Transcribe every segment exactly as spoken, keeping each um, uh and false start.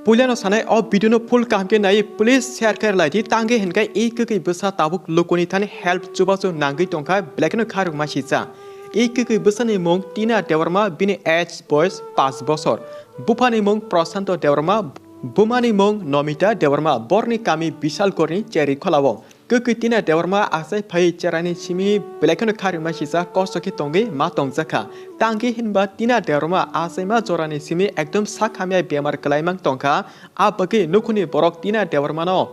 Puilano sanai o video no full kaham khe nai, please share khe lai di. Tangwi hinkhe e kwkwi bwsa tabuk lukuni thani help chubachu nangwi tongkha, belai kheno kharokma sija. E kwkwi bwsani mung Tina Debbarma, bini age boyes paanch bosor. Buphani mung Prashanto Debbarma, bumani mung Nomita Debbarma, borni kami Bishalgorni Cherikholao. Kwkwi Tina Debbarma achai phai cherani simi belai kheno kharima sijak kosto khe tongwi ma tongjakha. Tangwi hinba Tina Debbarma achaima jorani simi ekdom sak hamya bemar kwlai mang tongkha. A bagwi nukhungni borok Tina Debbarmano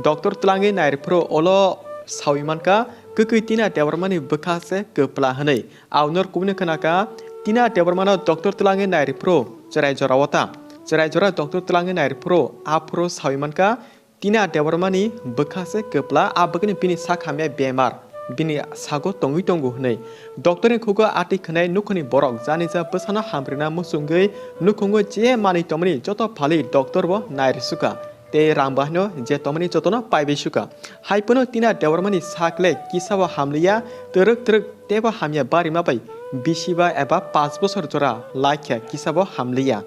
doctor twlangwi nairwphuru ulo sawi mankha, kwkwi Tina Debbarmani bwkha se kwpla hwnwi. Aunor kubuni khwnakha, Tina Debbarmano doctor twlangwi nairwphuru chwrai jorao ta. Chwrai jora doctor twlangwi nairwphuru aphuru sawi mankha, Tina Debbarmani bwkha se kwpla, a bagwino bini sak hamya bemar, bini sago tongwi tongo hwnwi. Doctorni khugo atwi khwnai nukhungni borok janija bwsano hamrwna muchungwi nukhungo je manwi tongmani joto phalwi doctor bo nairwsukha tei rang bahaino je tongmani jotono paibai sukha. Hai phano Tina Debbarmani sak le kisabo hamliya, twrwk twrwk teibo hamya barima bai bisiba eba paanch bosor jora laikha kisabo hamliya.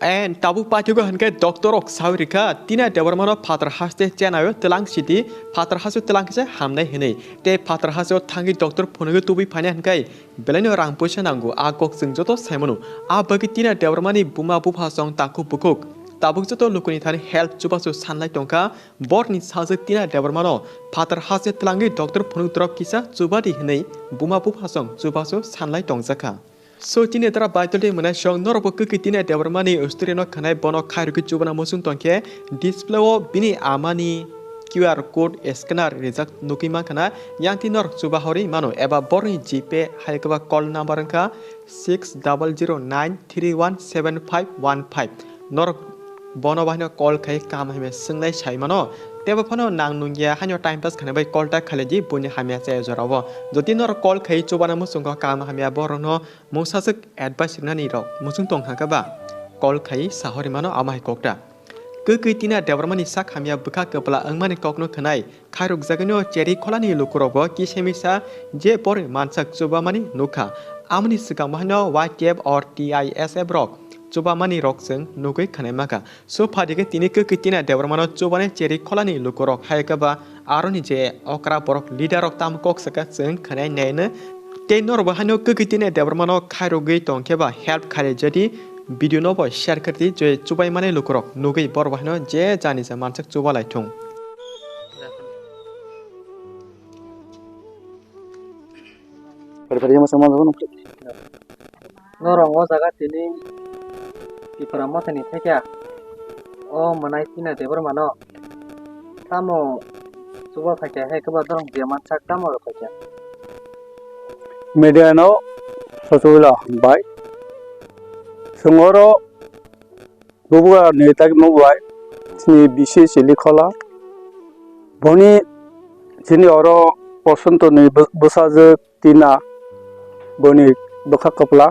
And tabuk paithago hinkhe doctor rok sawi rikha, Tina Debbarmano phatar haste chenaio twlang sidi, phatar haste twlang khe hamnai hinwi. Tei phatar hasteo thangwi doctor phunugwi tubui phainai hinkhe belaino rang puisa nango, a kok chwng joto saimano. A bagwi Tina Debbarmani buma bupha song takhuk bukhuk tabuk joto lukuni thani help chubachu sanlai tongkha. Borni sajwk Tina Debbarmano phatar haste twlangwi doctor phunuk drop kisa chubadi hinwi buma bupha song chubachu sanlai tongjakha. So, chini dara baitol tei mwnai song norokbo kwkwi Tina Debbarmani story no khwnai, bono khairokgwi chubana muchung tongkhe display o bini amani Q R code scanner rijak nugwi mankha na, yang twi norok chuba horwi mano eba borni G Pay hai kwba call number wngkha six double zero nine three one seven five one five. Norok bono bahaino call khai kam hamya swngnai sai mano, tebo phano nang nungya haino time pass khaina bai call ta khalai di buini hamya chaya jorao. Jodi norok call khai chubana muchungo kam hamya borokno mungsaswk advice rwnani rok muchung tong kha ba call khai sahori mano ama hai kokta. Kwkwi Tina Debbarmani sak hamya bwkha kwpla wngmani kokno khwnai khairokjagwino Cherikholani lukurokbo kisa misa je borwi mansak chubamani nukha. Amoni swkang bahaino Y T F or T I S F rok chubamani rok chwng nugwi khwnai mankha. So phaidi khe tini kwkwi Tina Debbarmano chubani Cherikholani lukurok hai khe ba aroni je okra borok leader rok tamo kok saka chwng khwnai naino. Tei norok bo haino kwkwi Tina Debbarmano khairogwi tong khe ba help khairoi jadi video no bo share khe di je chubai mani lukurok nugwi borok bo haino je jani ja mansak chuba lai thung. Norok o jaga tini Tipra Mothani thekya o mwnai Tina Debbarmano tamo chuba phaikha hai khe ba norok je mansak tamo rw phaikha. Media no sochubila bai. Chwng oro bubagra ni tagmung bai chini bisi Cherikhola. Boni chini oro Prashanto ni bw-, bwsajwk Tina, boni bwkha kwpla.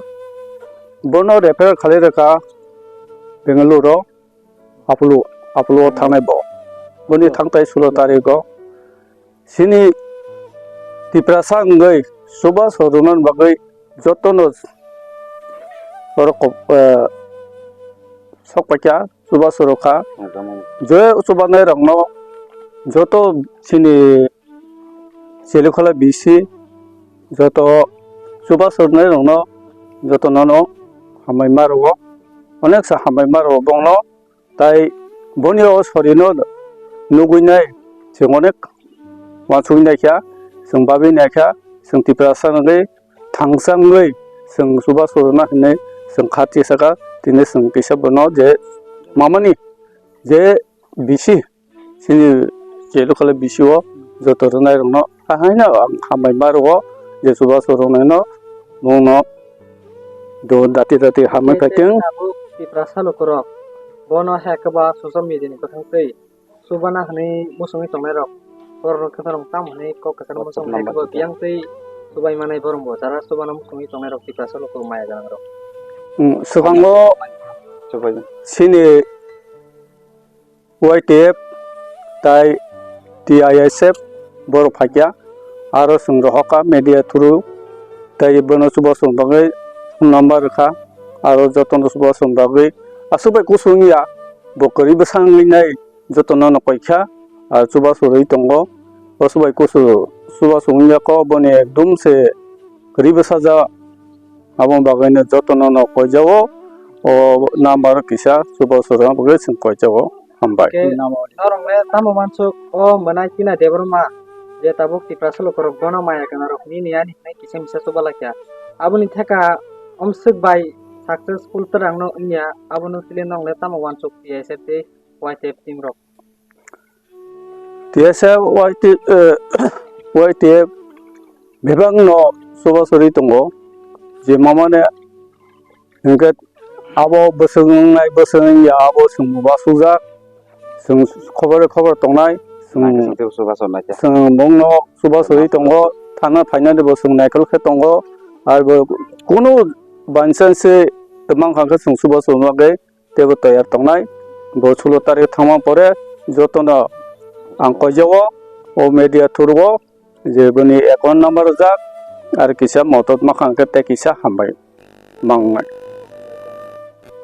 Bono refer khalai rwkha Bengaluru o, Apollo, Apollo o thangnai bo. Boni thangtai sulo tarigo. Chini Tiprasa wngwi chubachu rwna bagwi jotono borok kok, eh, sok paikha, chubachu rwkha. Je chubanai rokno joto chini Cherikhola bisi joto chubachu rwnai rokno jotono no hambai ma rwo. Onek sa hambai ma rwo bongno. Tai boni o sorino nugwi nai, chwng onek uansugwi naikha, chwng bagwi naikha, chwng Tiprasa wngwi thangsa wngwi chwng chubachu rwna hinwi chwng kha tisaka, tini chwng kisa bono je mamani je bisi chini Cherikhola bisi o joto rwnairokno Ahaino ang hambai ma rwo je chubachu rwnaino bongno do dati dati hamwi phaiteng. Tabuk Tiprasa lukurok bono hai khe ba social media ni bwkhak twi chubana hwnwi muchungwi tongnairok borokno khe norok tamo hwnwi kok kwcharo muchung hai khe ba biyang twi chubai manai borok bo jara chubana muchungwi tongnairok Tiprasa lukurok maya gwnangrok. Hmm, swkango chini Y T F tai T I S F borok phaikha, aro chwng rohorkha media through, tai bono chubachu bagwi phone number rwkha, aro jotono chubachu bagwi aswk bai kusu wngya, Bo kwrwi bwsa wngwi nai jotono no koi kha, ar chubachu rwi tongo. O chubai kusu chubachu wngya kho, boni ekdum se kwrwi bwsa ja, abo bagwi no jotono no koi jao. O number kisa chubachu rwna bagwi chwng koi jao. Hambai. Ke norok le tamo mansuk o Mwnaikina Debbarma je tabuk Tiprasa lukurok bono maya gwnarok nini ani hinwi kisa misa chubalai kha. Aboni theka omswk bai successful twrangno wngya, abono chili nong le tamo wansuk T S F tei Y T F team rok. T S F Y T, eh, Y T F bebak no chubachu rwi tongo, je mamane hwnkhe abo bwswk wngnai, bwswk wngya, abo chwng bo uasukjak, chwng khobor khobor tongnai, chwng, Nai khe chwng teibo chubachu nai khe. Chwng bongno chubachu rwi tongo, thana phainani bo chwng naikolkhe tongo, arbo kunu by chance se twmang kha khe chwng chubachu rwna bagwi teibo toyar tongnai. Bo sulo tarik thangma pore jotono ang koijao, o media through o je boni account number rijak, ar kisa motot ma kha khe tei kisa hambai mangnai.